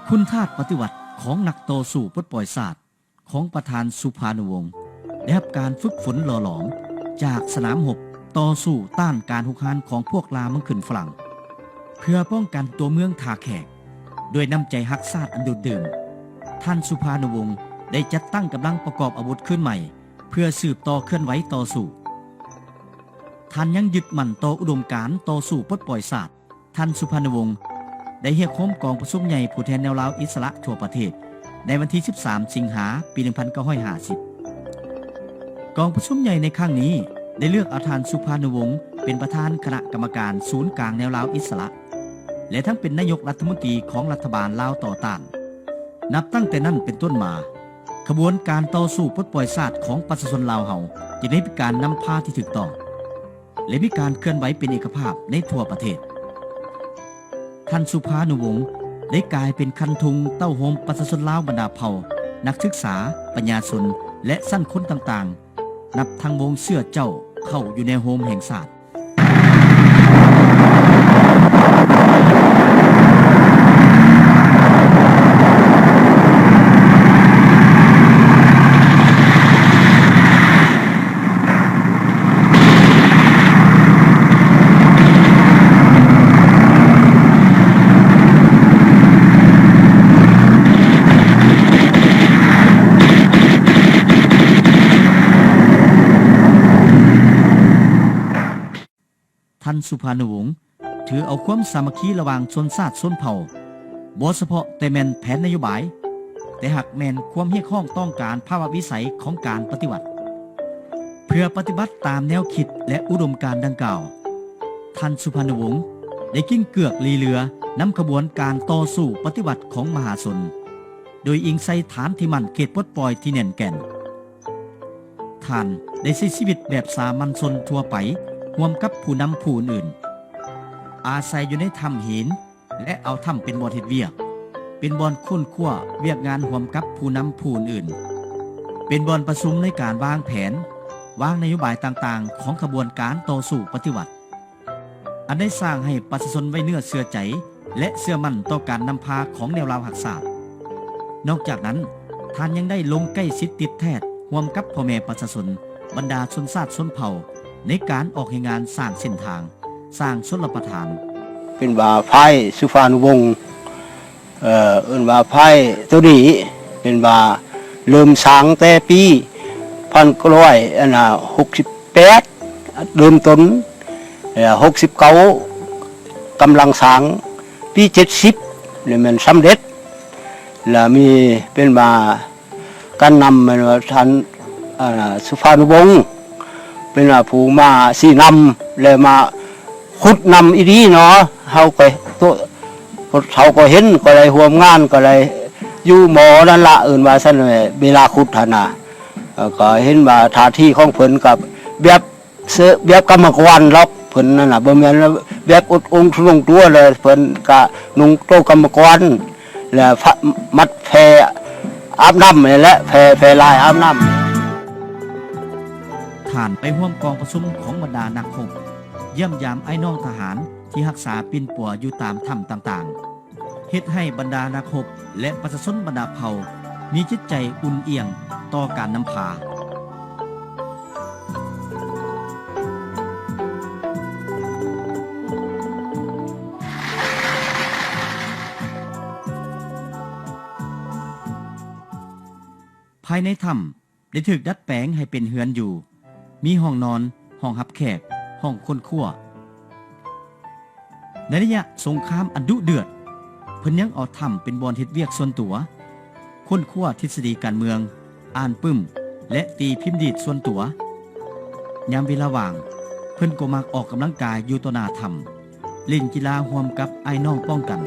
ຄຸນທາດປະຕິວັດຂອງນັກຕໍ່ສູ້ປົດປ່ອຍຊາດ ຂອງປະທານສຸພານຸວົງ ໄດ້ຮັບການຝຶກຝົນຫຼໍ່ຫຼອມຈາກສະໜາມຮົບຕໍ່ສູ້ຕ້ານການຮຸກຮານຂອງພວກລ່າເມືອງຂຶ້ນຝຣັ່ງ ເພື່ອປ້ອງກັນຕົວເມືອງທ່າແຂກ. ດ້ວຍນ້ຳໃຈຮັກຊາດອັນດູດດື່ມ, ທ່ານສຸພານຸວົງໄດ້ຈັດຕັ້ງກຳລັງປະກອບອາວຸດຄືນໃໝ່ ເພື່ອສືບຕໍ່ເຄື່ອນໄຫວຕໍ່ສູ້. ທ່ານຍັງຍຶດໝັ້ນຕໍ່ອຸດົມການຕໍ່ສູ້ປົດປ່ອຍຊາດ. ທ່ານສຸພານຸວົງໄດ້ຮຽກໂຮມກອງປະຊຸມໃຫຍ່ຜູ້ແທນແນວລາວອິດສະຫຼະທົ່ວປະເທດ ໃນວັນທີສິບສາມ ສິງຫາ ປີໜຶ່ງພັນເກົ້າຮ້ອຍຫ້າສິບ. ກອງປະຊຸມໃຫຍ່ໃນຄັ້ງນີ້ໄດ້ເລືອກເອົາທ່ານສຸພານຸວົງເປັນປະທານຄະນະກຳມະການສູນກາງແນວລາວອິດສະຫຼະ ແລະ ທັງເປັນນາຍົກລັດຖະມົນຕີຂອງລັດຖະບານລາວຕໍ່ຕ້ານ. ນັບຕັ້ງແຕ່ນັ້ນເປັນຕົ້ນມາ, ຂະບວນການຕໍ່ສູ້ປົດປ່ອຍຊາດຂອງປະຊາຊົນລາວເຮົາ ຈຶ່ງໄດ້ມີການນຳພາທີ່ຖືກຕ້ອງ ແລະ ມີການເຄື່ອນໄຫວເປັນເອກະພາບໃນທົ່ວປະເທດ. ທ່ານສຸພານຸວົງໄດ້ກາຍເປັນຄັນທຸງເຕົ້າໂຮມປະຊາຊົນລາວບັນດາເຜົ່າ, ນັກສຶກສາ, ປັນຍາຊົນ ແລະ ຊັ້ນຄົນຕ່າງໆ, ນັບທັງວົງເຊື້ອເຈົ້າເຂົ້າຢູ່ໃນໂຮມແຫ່ງຊາດ. ທ່ານສຸພານຸວົງຖືເອົາຄວາມສາມັກຄີລະຫວ່າງຊົນຊາດຊົນເຜົ່າ ບໍ່ສະເພາະແຕ່ແມ່ນແຜນນະໂຍບາຍ, ແຕ່ຫາກແມ່ນຄວາມຮຽກຮ້ອງຕ້ອງການພາວະວິໄສຂອງການປະຕິວັດ. ເພື່ອປະຕິບັດຕາມແນວຄິດ ແລະ ອຸດົມການດັ່ງກ່າວ, ທ່ານສຸພານຸວົງໄດ້ກິ້ງເກືອກລີເຫຼືອນຳຂະບວນການຕໍ່ສູ້ປະຕິວັດຂອງມະຫາຊົນ, ໂດຍອີງໃສ່ຖານທີ່ໝັ້ນເຂດປົດປ່ອຍທີ່ແໜ້ນແກ່ນ. ທ່ານໄດ້ໃຊ້ຊີວິດແບບສາມັນຊົນທົ່ວໄປຮ່ວມກັບຜູ້ນຳຜູ້ອື່ນໆ, ອາໄສຢູ່ໃນຖ້ຳຫີນ ແລະ ເອົາຖ້ຳເປັນບ່ອນເຮັດວຽກ, ເປັນບ່ອນຄົ້ນຄວ້າວຽກງານຮ່ວມກັບຜູ້ນຳຜູ້ອື່ນໆ, ເປັນບ່ອນປະຊຸມໃນການວາງແຜນ, ວາງນະໂຍບາຍຕ່າງໆຂອງຂະບວນການຕໍ່ສູ້ປະຕິວັດ. ອັນໄດ້ສ້າງໃຫ້ປະຊາຊົນໄວ້ເນື້ອເຊື່ອໃຈ ແລະ ເຊື່ອໝັ້ນຕໍ່ການນຳພາຂອງແນວລາວຮັກຊາດ. ນອກຈາກນັ້ນ, ທ່ານຍັງໄດ້ລົງໃກ້ຊິດຕິດແທດຮ່ວມກັບພໍ່ແມ່ປະຊາຊົນ, ບັນດາຊົນຊາດຊົນເຜົ່າ ໃນການອອກແຮງງານສ້າງເສັ້ນທາງ, ສ້າງຊົນລະປະທານ. ເປັນວ່າຝ່າຍສຸພານຸວົງ ເອີ ເອີ້ນວ່າຝ່າຍໂຕນີ້ເປັນວ່າເລີ່ມສ້າງແຕ່ປີພັນເກົ້າຮ້ອຍ ອັນນ່າ ຫົກສິບແປດ ເລີ່ມຕົ້ນ, ເອີ ຫົກສິບເກົ້າ ກຳລັງສ້າງ, ປີເຈັດສິບນີ້ແມ່ນສຳເລັດ ແລະ ມີເປັນວ່າ ການນຳແມ່ນວ່າທ່ານ ອ່າ ສຸພານຸວົງ ເປັນວ່າຜູ້ມາຊີ້ນຳ ແລະ ມາຂຸດນຳອີ່ຫຼີເນາະ. ເຮົາກໍ ໂຕ ເຮົາກໍເຫັນ ກໍໄດ້ຮ່ວມງານ ກໍໄດ້ຢູ່ໝໍນັ້ນລະ ເອີ້ນວ່າຊັ້ນແຫຼະ ເວລາຂຸດຫັ້ນນະ. ເອີ ກໍເຫັນວ່າທ່າທີຂອງເພິ່ນກໍແບບ ເສື້ອແບບກຳມະກອນດອກ ເພິ່ນນັ້ນນະ ບໍ່ແມ່ນແບບອົດອົງທຸລົງຕົວເລີຍ. ເພິ່ນກະນຸ່ງໂຕກຳມະກອນ ແລະ ພະ ມັດແພອາບນ້ຳນີ້ແຫຼະ ແພ ແພລາຍອາບນ້ຳ. ທ່ານໄປຮ່ວມກອງປະຊຸມຂອງບັນດານັກຮົບ, ຢ້ຽມຢາມອ້າຍນ້ອງທະຫານທີ່ຮັກສາປິ່ນປົວຢູ່ຕາມຖ້ຳຕ່າງໆ. ເຮັດໃຫ້ບັນດານັກຮົບ ແລະ ປະຊາຊົນບັນດາເຜົ່າມີຈິດໃຈອຸ່ນອຽງຕໍ່ການນຳພາ. ພາຍໃນຖ້ຳ ໄດ້ຖືກດັດແປງໃຫ້ເປັນເຮືອນຢູ່, ມີຫ້ອງນອນ, ຫ້ອງຮັບແຂກ, ຫ້ອງຄົ້ນຄວ້າ. ໃນໄລຍະສົງຄາມອັນດຸເດືອດ, ເພິ່ນຍັງເອົາຖ້ຳເປັນບ່ອນເຮັດວຽກສ່ວນຕົວ, ຄົ້ນຄວ້າທິດສະດີການເມືອງ, ອ່ານປຶ້ມ ແລະ ຕີພິມດີດສ່ວນຕົວ. ຍາມເວລາວ່າງ, ເພິ່ນກໍມັກອອກກຳລັງກາຍຢູ່ຕໍ່ໜ້າຖ້ຳ. ຫຼິ້ນກິລາຮ່ວມກັບອ້າຍນ້ອງປ້ອງກັນ.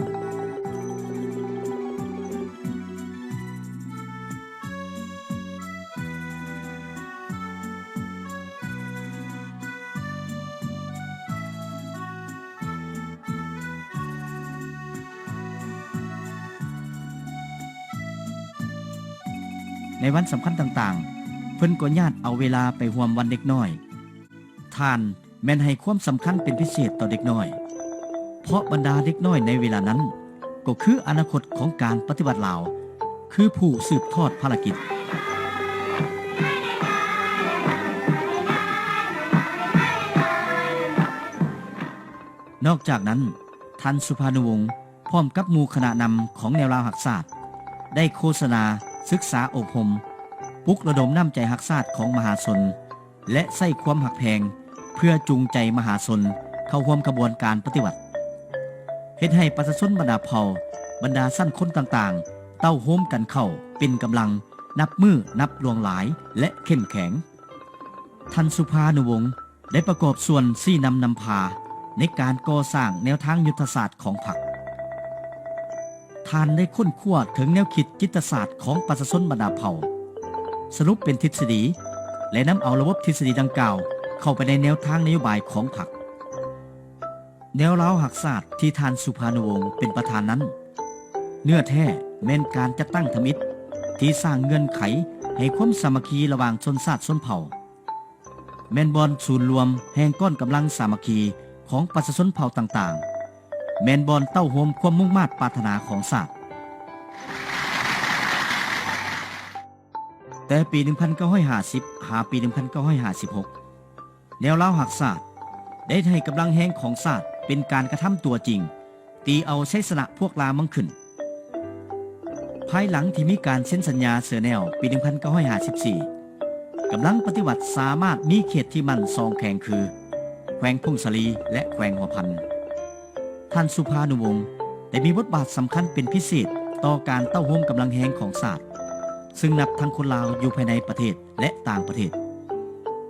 ໃນວັນສຳຄັນຕ່າງໆ, ເພິ່ນກໍຍາດເອົາເວລາໄປຮ່ວມວັນເດັກນ້ອຍ. ທ່ານແມ່ນໃຫ້ຄວາມສຳຄັນເປັນພິເສດຕໍ່ເດັກນ້ອຍ, ເພາະບັນດາເດັກນ້ອຍໃນເວລານັ້ນ ກໍຄືອະນາຄົດຂອງການປະຕິວັດລາວ ຄືຜູ້ສືບທອດພາລະກິດ. ນອກຈາກນັ້ນ, ທ່ານ ສຸພານຸວົງ ພ້ອມກັບໝູ່ຄະນະນຳຂອງແນວລາວຮັກຊາດ ໄດ້ໂຄສະນາ, ສຶກສາອົບຮົມ, ປຸກລະດົມນ້ຳໃຈຮັກຊາດຂອງມະຫາຊົນ ແລະ ໃຊ້ຄວາມຮັກແພງເພື່ອຈູງໃຈມະຫາຊົນເຂົ້າຮ່ວມຂະບວນການປະຕິວັດ, ເຮັດໃຫ້ປະຊາຊົນບັນດາເຜົ່າ, ບັນດາຊັ້ນຄົນຕ່າງໆ ເຕົ້າໂຮມກັນເຂົ້າເປັນກຳລັງນັບມື້ນັບຫຼວງຫຼາຍ ແລະ ເຂັ້ມແຂງ. ທ່ານ ສຸພານຸວົງ ໄດ້ປະກອບສ່ວນຊີ້ນຳນຳພາໃນການກໍ່ສ້າງແນວທາງຍຸດທະສາດຂອງພັກ. ທ່ານໄດ້ຄົ້ນຄວ້າເຖິງແນວຄິດຈິດຕະສາດຂອງປະຊາຊົນບັນດາເຜົ່າ, ສະຫຼຸບເປັນທິດສະດີ ແລະ ນຳເອົາລະບົບທິດສະດີດັ່ງກ່າວເຂົ້າໄປໃນແນວທາງນະໂຍບາຍຂອງພັກ. ແນວລາວຮັກຊາດທີ່ທ່ານ ສຸພານຸວົງ ເປັນປະທານນັ້ນ, ເນື້ອແທ້ແມ່ນການຈັດຕັ້ງທຳອິດທີ່ສ້າງເງື່ອນໄຂໃຫ້ຄວາມສາມັກຄີລະຫວ່າງຊົນຊາດຊົນເຜົ່າ, ແມ່ນບ່ອນສູນລວມແຫ່ງກ້ອນກຳລັງສາມັກຄີຂອງປະຊາຊົນເຜົ່າຕ່າງໆ, ແມ່ນບ່ອນເຕົ້າໂຮມຄວາມມຸ່ງມາດປາດຖະໜາຂອງຊາດ. ແຕ່ປີໜຶ່ງພັນເກົ້າຮ້ອຍຫ້າສິບ ຫາປີໜຶ່ງພັນເກົ້າຮ້ອຍຫ້າສິບຫົກ ແນວລາວຮັກຊາດໄດ້ໃຫ້ກຳລັງແຮງຂອງຊາດເປັນການກະທຳຕົວຈິງ, ຕີເອົາໄຊຊະນະພວກລ່າມັງຂຶ້ນ. ພາຍຫຼັງທີ່ມີການເຊັນສັນຍາເຊີແນວປີໜຶ່ງພັນເກົ້າຮ້ອຍຫ້າສິບສີ່ ກຳລັງປະຕິວັດສາມາດມີເຂດທີ່ໝັ້ນສອງແຂວງຄື ແຂວງຜົ້ງສາລີ ແລະ ແຂວງຫົວພັນ. ທ່ານ ສຸພານຸວົງ ໄດ້ມີບົດບາດສຳຄັນເປັນພິເສດຕໍ່ການເຕົ້າໂຮມກຳລັງແຮງຂອງຊາດ, ຊຶ່ງນັບທັງຄົນລາວຢູ່ພາຍໃນປະເທດ ແລະ ຕ່າງປະເທດ,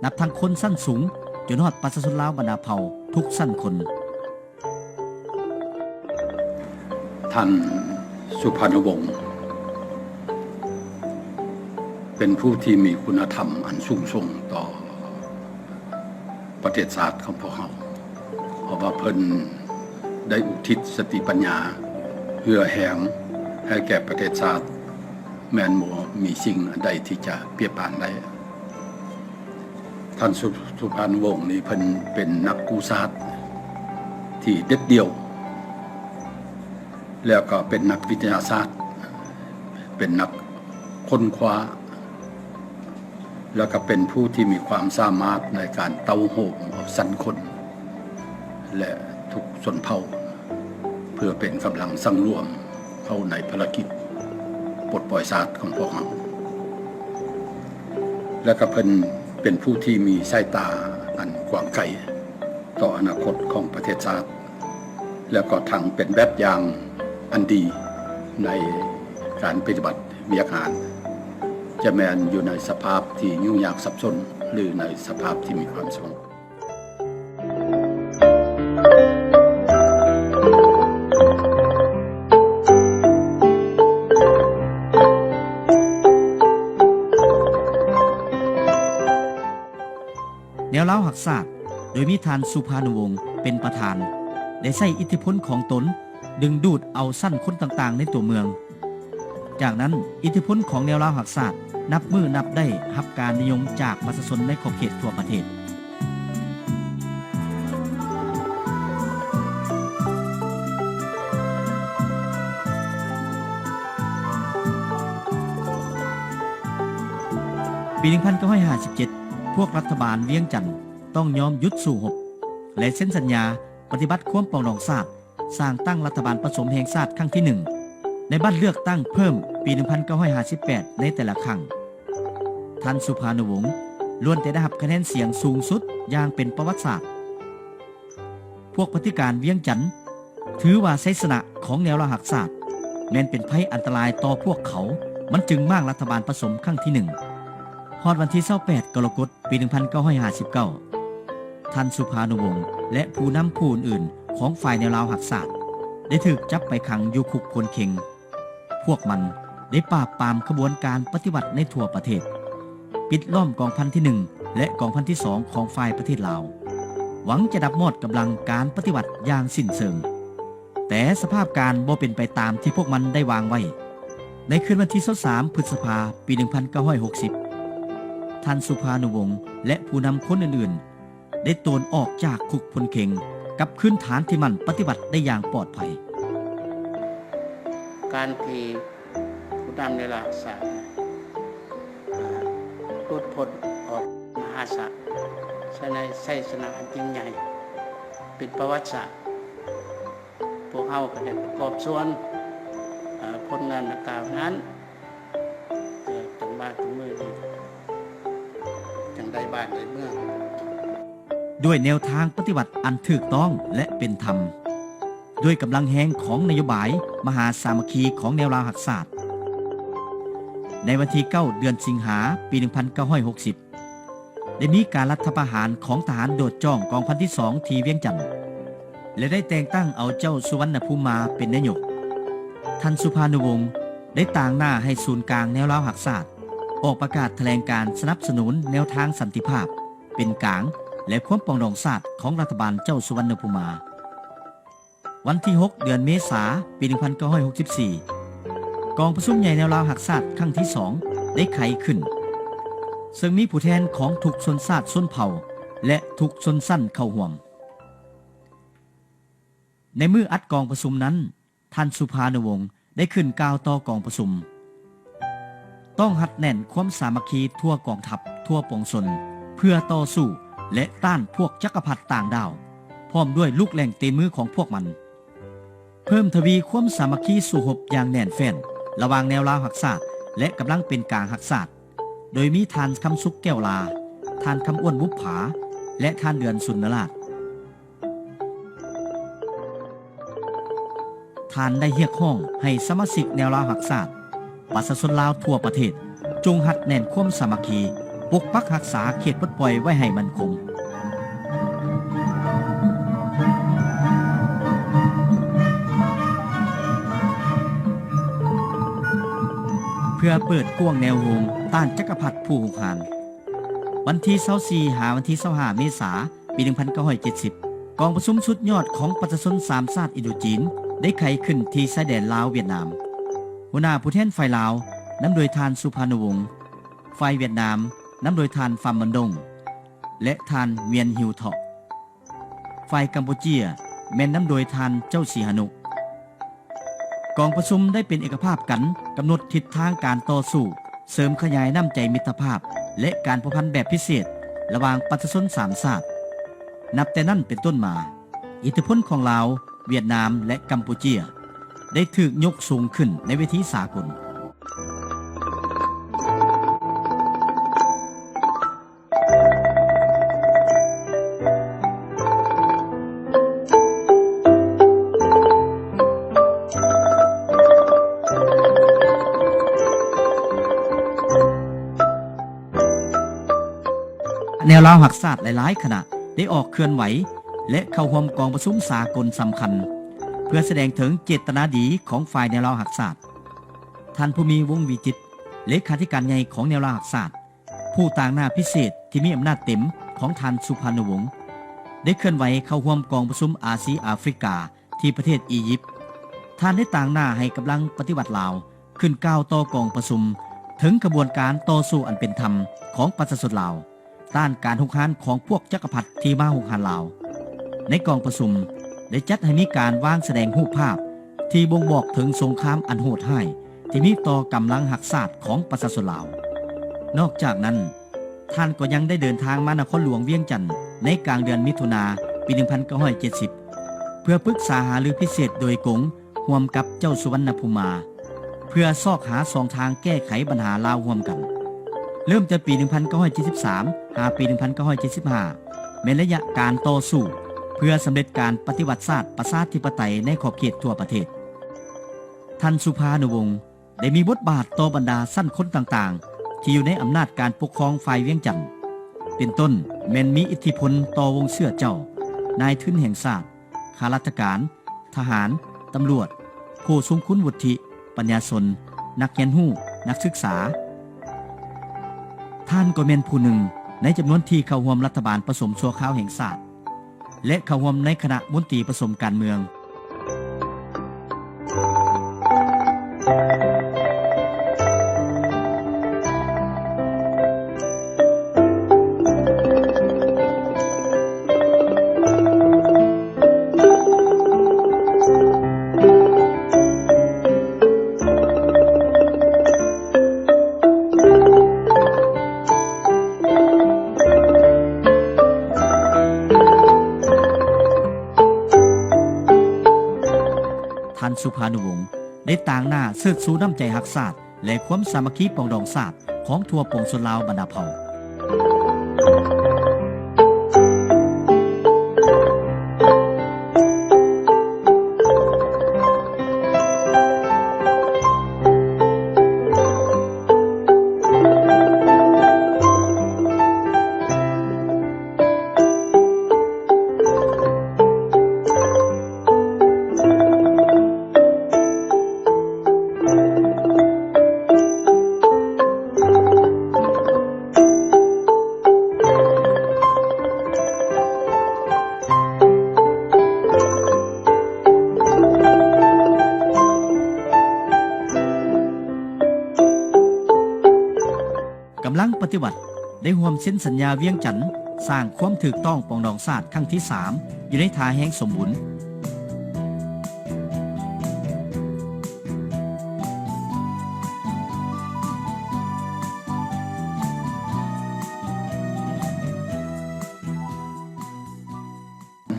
ນັບທັງຄົນຊັ້ນສູງຈົນຮອດປະຊາຊົນລາວບັນດາເຜົ່າທຸກຊັ້ນຄົນ. ທ່ານ ສຸພານຸວົງ ເປັນຜູ້ທີ່ມີຄຸນນະທຳອັນສູງສົ່ງຕໍ່ ປະເທດຊາດຂອງພວກເຮົາ, ເພາະວ່າເພິ່ນໄດ້ອຸທິດສະຕິປັນຍາ, ເຫື່ອແຮງໃຫ້ແກ່ປະເທດຊາດ, ແມ່ນບໍ່ມີສິ່ງອັນໃດທີ່ຈະປຽບປານໄດ້. ທ່ານ ສຸ ສຸພານຸວົງນີ້ ເພິ່ນເປັນນັກກູ້ຊາດທີ່ເດັດດ່ຽວ, ແລ້ວກໍເປັນນັກວິທະຍາສາດ, ເປັນນັກຄົ້ນຄວ້າ, ແລ້ວກໍເປັນຜູ້ທີ່ມີຄວາມສາມາດໃນການເຕົ້າໂຮມເອົາຊັ້ນຄົນ ແລະ ທຸກຊົນເຜົ່າ ເພື່ອເປັນກຳລັງສັງລວມເຂົ້າໃນພາລະກິດປົດປ່ອຍຊາດຂອງພວກເຮົາ. ແລະ ກໍເພິ່ນເປັນຜູ້ທີ່ມີສາຍຕາອັນກວ້າງໄກຕໍ່ອະນາຄົດຂອງປະເທດຊາດ. ແລ້ວກໍທັງເປັນແບບຢ່າງອັນດີໃນການປະຕິບັດວຽກງານ, ຈະແມ່ນຢູ່ໃນສະພາບທີ່ຫຍຸ້ງຍາກສັບສົນ ຫຼື ໃນສະພາບທີ່ມີຄວາມສະຫງົບ. ແນວລາວຮັກຊາດ ໂດຍມີທ່ານ ສຸພານຸວົງ ເປັນປະທານ ໄດ້ໃຊ້ອິດທິພົນຂອງຕົນດຶງດູດເອົາຊັ້ນຄົນຕ່າງໆໃນຕົວເມືອງ. ຈາກນັ້ນ, ອິດທິພົນຂອງແນວລາວຮັກຊາດ ນັບມື້ນັບໄດ້ຮັບການນິຍົມຈາກປະຊາຊົນໃນຂອບເຂດທົ່ວປະເທດ. ປີໜຶ່ງພັນເກົ້າຮ້ອຍຫ້າສິບເຈັດ ພວກລັດຖະບານວຽງຈັນຕ້ອງຍອມຢຸດສູ້ຮົບ ແລະ ເຊັນສັນຍາປະຕິບັດຄວາມປອງດອງຊາດ, ສ້າງຕັ້ງລັດຖະບານປະສົມແຫ່ງຊາດຄັ້ງທີໜຶ່ງ ໃນບັດເລືອກຕັ້ງເພີ່ມປີໜຶ່ງພັນເກົ້າຮ້ອຍຫ້າສິບແປດ ໃນແຕ່ລະຄັ້ງ. ທ່ານ ສຸພານຸວົງ ລ້ວນແຕ່ໄດ້ຮັບຄະແນນສຽງສູງສຸດຢ່າງເປັນປະຫວັດສາດ. ພວກປະຕິການວຽງຈັນ ຖືວ່າໄຊຊະນະຂອງແນວລາວຮັກຊາດ ແມ່ນເປັນໄພອັນຕະລາຍຕໍ່ພວກເຂົາ, ມັນຈຶ່ງມ້າງລັດຖະບານປະສົມຄັ້ງທີໜຶ່ງ. ຮອດວັນທີຊາວແປດ ກໍລະກົດ ປີໜຶ່ງພັນເກົ້າຮ້ອຍຫ້າສິບເກົ້າ ທ່ານ ສຸພານຸວົງ ແລະ ຜູ້ນຳຜູ້ອື່ນໆຂອງຝ່າຍແນວລາວຮັກຊາດ ໄດ້ຖືກຈັບໄປຂັງຢູ່ຄຸກໂພນເຄັງ. ພວກມັນໄດ້ປາບປາມຂະບວນການປະຕິວັດໃນທົ່ວປະເທດ, ປິດລ້ອມກອງພັນທີໜຶ່ງ ແລະ ກອງພັນທີສອງຂອງຝ່າຍປະເທດລາວ, ຫວັງຈະດັບມອດກຳລັງການປະຕິວັດຢ່າງສິ້ນເຊີງ. ແຕ່ສະພາບການບໍ່ເປັນໄປຕາມທີ່ພວກມັນໄດ້ວາງໄວ້. ໃນຄືນວັນທີຊາວສາມ ພຶດສະພາ ປີໜຶ່ງພັນເກົ້າຮ້ອຍຫົກສິບ ທ່ານ ສຸພານຸວົງ ແລະ ຜູ້ນຳຄົນອື່ນໆ ໄດ້ໂຕນອອກຈາກຄຸກໂພນເຄັງ ກັບຄືນຖານທີ່ໝັ້ນປະຕິວັດໄດ້ຢ່າງປອດໄພ. ການທີ່ຜູ້ນຳແນວລາວຮັກຊາດ ອາ ຫຼຸດພົ້ນອອກມະຫາສາ ໃນໄຊຊະນະອັນຍິ່ງໃຫຍ່ ເປັນປະຫວັດສາດ. ພວກເຮົາກໍໄດ້ປະກອບສ່ວນ ອາ ຜົນງານດັ່ງກ່າວນັ້ນ ເອີ ຈົນມາເຖິງມື້ນີ້ ຈັ່ງໄດ້ບ້ານໄດ້ເມືອງ. ດ້ວຍແນວທາງປະຕິວັດອັນຖືກຕ້ອງ ແລະ ເປັນທຳ, ດ້ວຍກຳລັງແຮງຂອງນະໂຍບາຍມະຫາສາມັກຄີຂອງແນວລາວຮັກຊາດ, ໃນວັນທີເກົ້າ ເດືອນສິງຫາ ປີໜຶ່ງພັນເກົ້າຮ້ອຍຫົກສິບ ໄດ້ມີການລັດຖະປະຫານຂອງທະຫານໂດດຈ້ອງກອງພັນທີສອງທີ່ວຽງຈັນ ແລະ ໄດ້ແຕ່ງຕັ້ງເອົາເຈົ້າສຸວັນນະພູມມາເປັນນາຍົກ. ທ່ານສຸພານຸວົງ ໄດ້ຕາງໜ້າໃຫ້ສູນກາງແນວລາວຮັກຊາດ ອອກປະກາດຖະແຫຼງການສະໜັບສະໜູນແນວທາງສັນຕິພາບ ເປັນກາງ ແລະ ຄວາມປອງດອງຊາດຂອງລັດຖະບານເຈົ້າສຸວັນນະພູມມາ. ວັນທີຫົກ ເດືອນເມສາ ປີໜຶ່ງພັນເກົ້າຮ້ອຍຫົກສິບສີ່ ກອງປະຊຸມໃຫຍ່ແນວລາວຮັກຊາດຄັ້ງທີສອງ ໄດ້ໄຂຂຶ້ນ, ເຊິ່ງມີຜູ້ແທນຂອງທຸກຊົນຊາດຊົນເຜົ່າ ແລະ ທຸກຊົນຊັ້ນເຂົ້າຮ່ວມ. ໃນມື້ອັດກອງປະຊຸມນັ້ນ, ທ່ານສຸພານຸວົງ ໄດ້ຂຶ້ນກ່າວຕໍ່ກອງປະຊຸມ, ຕ້ອງຮັດແໜ້ນຄວາມສາມັກຄີທົ່ວກອງທັບ, ທົ່ວປວງຊົນ ເພື່ອຕໍ່ສູ້ ແລະ ຕ້ານພວກຈັກກະພັດຕ່າງດ້າວ ພ້ອມດ້ວຍລູກແຫຼ່ງຕີນມືຂອງພວກມັນ, ເພີ່ມທະວີຄວາມສາມັກຄີສູ້ຮົບຢ່າງແໜ້ນແຟ້ນລະຫວ່າງແນວລາວຮັກຊາດ ແລະ ກຳລັງເປັນກາງຮັກຊາດ, ໂດຍມີທ່ານ ຄຳສຸກ ແກ້ວລາ, ທ່ານ ຄຳອ້ວນ ບຸບຜາ ແລະ ທ່ານ ເດືອນ ສຸນນະລາດ. ທ່ານໄດ້ຮຽກຮ້ອງໃຫ້ສະມາຊິກແນວລາວຮັກຊາດ, ປະຊາຊົນລາວທົ່ວປະເທດ ຈົ່ງຮັດແໜ້ນຄວາມສາມັກຄີ, ປົກປັກຮັກສາເຂດປົດປ່ອຍໄວ້ໃຫ້ໝັ້ນຄົງ, ເພື່ອເປີດກວ້າງແນວໂຮມຕ້ານຈັກກະພັດຜູ້ຮຸກຮານ. ວັນທີຊາວສີ່ ຫາວັນທີຊາວຫ້າ ເມສາ ປີໜຶ່ງພັນເກົ້າຮ້ອຍເຈັດສິບ ກອງປະຊຸມສຸດຍອດຂອງປະຊາຊົນສາມຊາດອິນໂດຈີນ ໄດ້ໄຂຂຶ້ນທີ່ຊາຍແດນລາວ-ຫວຽດນາມ. ຫົວໜ້າຜູ້ແທນຝ່າຍລາວ ນຳໂດຍທ່ານ ສຸພານຸວົງ, ຝ່າຍຫວຽດນາມ ນຳໂດຍທ່ານ ຟາມ ມັນດົງ ແລະ ທ່ານ ຫວຽນ ຫິວເທາະ. ຝ່າຍກຳປູເຈຍ ແມ່ນນຳໂດຍທ່ານ ເຈົ້າສີຫານຸ. ກອງປະຊຸມໄດ້ເປັນເອກະພາບກັນ ກຳນົດທິດທາງການຕໍ່ສູ້, ເສີມຂະຫຍາຍນ້ຳໃຈມິດຕະພາບ ແລະ ການພົວພັນແບບພິເສດລະຫວ່າງປະຊາຊົນສາມຊາດ. ນັບແຕ່ນັ້ນເປັນຕົ້ນມາ, ອິດທິພົນຂອງລາວ, ຫວຽດນາມ ແລະ ກຳປູເຈຍ ໄດ້ຖືກຍົກສູງຂຶ້ນໃນເວທີສາກົນ. ແນວລາວຮັກຊາດຫຼາຍໆຄະນະ ໄດ້ອອກເຄື່ອນໄຫວ ແລະ ເຂົ້າຮ່ວມກອງປະຊຸມສາກົນສຳຄັນ ເພື່ອສະແດງເຖິງເຈດຕະນາດີຂອງຝ່າຍແນວລາວຮັກຊາດ. ທ່ານ ພູມີ ວົງວິຈິດ, ເລຂາທິການໃຫຍ່ຂອງແນວລາວຮັກຊາດ, ຜູ້ຕາງໜ້າພິເສດທີ່ມີອຳນາດເຕັມຂອງທ່ານ ສຸພານຸວົງ ໄດ້ເຄື່ອນໄຫວເຂົ້າຮ່ວມກອງປະຊຸມອາຊີອາຟຣິກາ ທີ່ປະເທດອີຢິບ. ທ່ານໄດ້ຕາງໜ້າໃຫ້ກຳລັງປະຕິວັດລາວ ຂຶ້ນກ່າວຕໍ່ກອງປະຊຸມເຖິງຂະບວນການຕໍ່ສູ້ອັນເປັນທຳຂອງປະຊາຊົນລາວ ຕ້ານການຮຸກຮານຂອງພວກຈັກກະພັດທີ່ມາຮຸກຮານລາວ. ໃນກອງປະຊຸມໄດ້ຈັດໃຫ້ມີການວາງສະແດງຮູບພາບທີ່ບົ່ງບອກເຖິງສົງຄາມອັນໂຫດຮ້າຍທີ່ມີຕໍ່ກຳລັງຮັກຊາດຂອງປະຊາຊົນລາວ. ນອກຈາກນັ້ນ, ທ່ານກໍຍັງໄດ້ເດີນທາງມານະຄອນຫຼວງວຽງຈັນໃນກາງເດືອນມິຖຸນາ ປີໜຶ່ງພັນເກົ້າຮ້ອຍເຈັດສິບ ເພື່ອປຶກສາຫາລືພິເສດໂດຍກົງຮ່ວມກັບເຈົ້າສຸວັນນະພູມາ ເພື່ອຊອກຫາຊ່ອງທາງແກ້ໄຂບັນຫາລາວຮ່ວມກັນ. ເລີ່ມແຕ່ປີໜຶ່ງພັນເກົ້າຮ້ອຍເຈັດສິບສາມ ຫາປີໜຶ່ງພັນເກົ້າຮ້ອຍເຈັດສິບຫ້າ ແມ່ນໄລຍະການຕໍ່ສູ້ເພື່ອສຳເລັດການປະຕິວັດຊາດປະຊາທິປະໄຕໃນຂອບເຂດທົ່ວປະເທດ. ທ່ານ ສຸພານຸວົງ ໄດ້ມີບົດບາດຕໍ່ບັນດາຊັ້ນຄົນຕ່າງໆ ທີ່ຢູ່ໃນອຳນາດການປົກຄອງຝ່າຍວຽງຈັນ, ເປັນຕົ້ນແມ່ນມີອິດທິພົນຕໍ່ວົງເຊື້ອເຈົ້າ, ນາຍທຶນແຫ່ງຊາດ, ຂ້າລາຊະການ, ທະຫານ, ຕຳຫຼວດ, ຜູ້ຊົງຄຸນວຸດທິ, ປັນຍາຊົນ, ນັກຮຽນຮູ້, ນັກສຶກສາ. ທ່ານກໍແມ່ນຜູ້ໜຶ່ງໃນຈຳນວນທີ່ເຂົ້າຮ່ວມລັດຖະບານປະສົມຊົ່ວຄາວແຫ່ງຊາດ ແລະ ເຂົ້າຮ່ວມໃນຄະນະມົນຕີປະສົມການເມືອງ. ທ່ານສຸພານຸວົງ ໄດ້ຕາງໜ້າເຊີດຊູນ້ຳໃຈຮັກຊາດ ແລະ ຄວາມສາມັກຄີປອງດອງຊາດ ຂອງທົ່ວປວງຊົນລາວບັນດາເຜົ່າ. ກຳລັງປະຕິວັດໄດ້ຮ່ວມເຊັນສັນຍາວຽງຈັນ ສ້າງຄວາມຖືກຕ້ອງປອງດອງຊາດຄັ້ງທີສາມ ຢູ່ໃນທ່າແຮງສົມບູນ.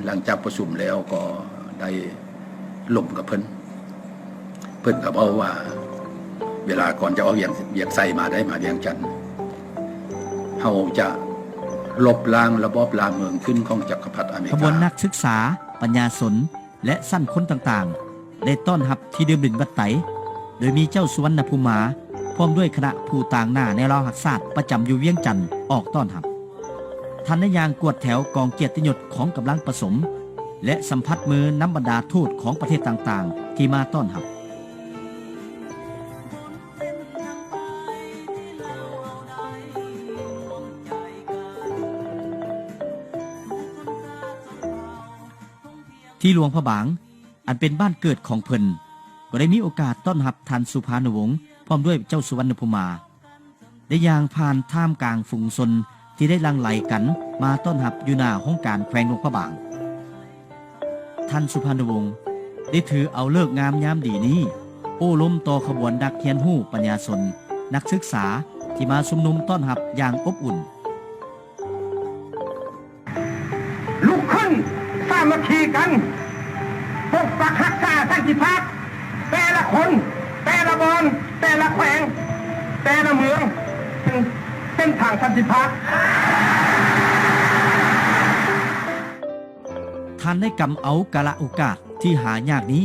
ຫຼັງຈາກປະຊຸມແລ້ວກໍໄດ້ລົມກັບເພິ່ນ, ເພິ່ນກໍເວົ້າວ່າ ເວລາກ່ອນຈະອອກວຽກ ວຽກໄຊມາໄດ້ມາວຽງຈັນ, ເຮົາຈະລົບລ້າງລະບອບລ່າເມືອງຂຶ້ນຂອງຈັກກະພັດອາເມລິກາ. ຂະບວນນັກສຶກສາ, ປັນຍາຊົນ ແລະ ຊັ້ນຄົນຕ່າງໆ ໄດ້ຕ້ອນຮັບທີ່ດື່ມດິນວັດໄຕ ໂດຍມີເຈົ້າສຸວັນນະພູມາ ພ້ອມດ້ວຍຄະນະຜູ້ຕາງໜ້າແນວລາວຮັກຊາດປະຈຳຢູ່ວຽງຈັນອອກຕ້ອນຮັບ. ທ່ານໄດ້ຍ່າງກວດແຖວກອງກຽດຕິຍົດຂອງກຳລັງປະສົມ ແລະ ສຳຜັດມືນຳບັນດາທູດຂອງປະເທດຕ່າງໆທີ່ມາຕ້ອນຮັບ. ທີ່ຫຼວງພະບາງ ອັນເປັນບ້ານເກີດຂອງເພິ່ນ ກໍໄດ້ມີໂອກາດຕ້ອນຮັບທ່ານສຸພານຸວົງ ພ້ອມດ້ວຍເຈົ້າສຸວັນນະພູມາ ໄດ້ຍ່າງຜ່ານທ່າມກາງຝູງຊົນທີ່ໄດ້ຫຼັ່ງໄຫຼກັນມາຕ້ອນຮັບຢູ່ໜ້າຫ້ອງການແຂວງຫຼວງພະບາງ. ທ່ານສຸພານຸວົງ ໄດ້ຖືເອົາເລີກງາມຍາມດີນີ້ ໂອ້ລົມຕໍ່ຂະບວນນັກຮຽນຮູ້, ປັນຍາຊົນ, ນັກສຶກສາ ທີ່ມາຊຸມນຸມຕ້ອນຮັບຢ່າງອົບອຸ່ນ. ລຸກຂຶ້ນສາມັກຄີກັນ ປົກປັກຮັກສາສັນຕິພາບ ແຕ່ລະຄົນ ແຕ່ລະບ່ອນ ແຕ່ລະແຂວງ ແຕ່ລະເມືອງ ເປັນເສັ້ນທາງສັນຕິພາບ. ທ່ານໄດ້ກຳເອົາກາລະໂອກາດທີ່ຫາຍາກນີ້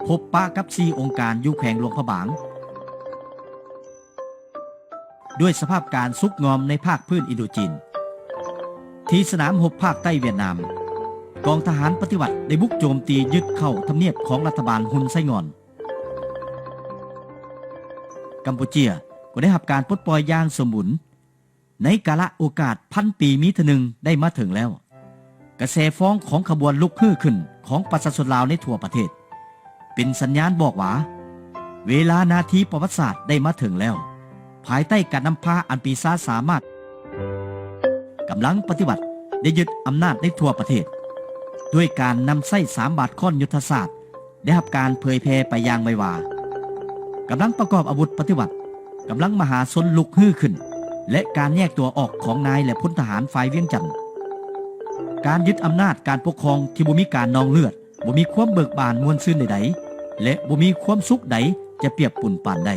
ພົບປະກັບສີ່ອົງການຢູ່ແຂວງຫຼວງພະບາງ ດ້ວຍສະພາບການສຸກງອມໃນພາກພື້ນອິນໂດຈີນ. ທີ່ສະໜາມຮົບພາກໃຕ້ຫວຽດນາມ, ກອງທະຫານປະຕິວັດໄດ້ບຸກໂຈມຕີຍຶດເຂົ້າທຳນຽບຂອງລັດຖະບານຮຸນໄຊງ່ອນ. ກຳປູເຈຍກໍໄດ້ຮັບການປົດປ່ອຍຢ່າງສົມບູນ. ໃນກາລະໂອກາດພັນປີມີເທື່ອໜຶ່ງໄດ້ມາເຖິງແລ້ວ. ກະແສຟ້ອງຂອງຂະບວນລຸກຮືຂຶ້ນຂອງປະຊາຊົນລາວໃນທົ່ວປະເທດ ເປັນສັນຍານບອກວ່າ ເວລານາທີປະຫວັດສາດໄດ້ມາເຖິງແລ້ວ. ພາຍໃຕ້ການນຳພາອັນປີຊາສາມາດ, ກຳລັງປະຕິວັດໄດ້ຍຶດອຳນາດໃນທົ່ວປະເທດ ດ້ວຍການນຳໃຊ້ສາມບາດຄ້ອນຍຸດທະສາດ ໄດ້ຮັບການເຜີຍແຜ່ໄປຢ່າງໄວວາ. ກຳລັງປະກອບອາວຸດປະຕິວັດ, ກຳລັງມະຫາຊົນລຸກຮືຂຶ້ນ ແລະ ການແຍກຕົວອອກຂອງນາຍ ແລະ ພົນທະຫານຝ່າຍວຽງຈັນ. ການຍຶດອຳນາດການປົກຄອງທີ່ບໍ່ມີການນອງເລືອດ, ບໍ່ມີຄວາມເບີກບານມ່ວນຊື່ນໃດໆ ແລະ ບໍ່ມີຄວາມສຸກໃດຈະປຽບປຸນປານໄດ້.